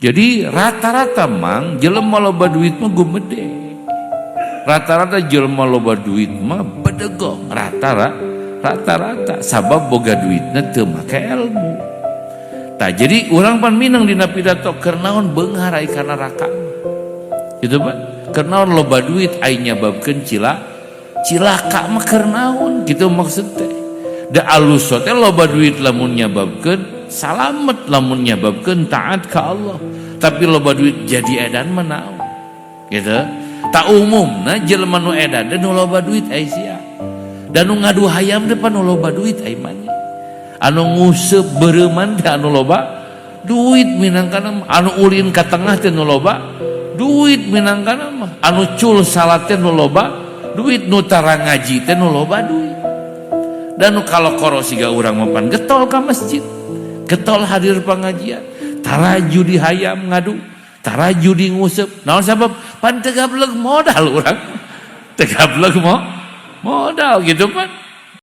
Jadi rata-rata, Mang, jelema loba duit mah gumede. Rata-rata jelema loba duit mah bedegong, rata-rata rata-rata sabab boga duitna teu make ilmu. Tah, jadi urang pan minang dina pidato, keur naon beunghar ai ka neraka gitu, Pak? Keur naon loba duit ai nyababkeun cilaka mah keur naon gitu maksud teh? Da alus teh loba duit lamun nyababkeun salamet, lamun nyababkeun taat ka Allah. Tapi loba duit jadi edan mah naon gitu. Tak umumna jelema nu edan teh nu loba duit ai sia. Dan nu ngadu hayam teh pan nu loba duit ai maneh. Anu nguseup beureuman teh anu loba duit minangkana mah. Anu ulin ka tengah teh nu loba duit minangkana mah. Anu cul salat teh nu loba duit, nu tara ngaji teh nu loba duit. Dan nu kalau koro siga urang mah pan getol ka masjid, getol hadir pengajian, tara judi hayam ngadu, tara judi nguseup. Naon sabab? Pan teu gableg modal urang. Teu gableg modal gitu pan.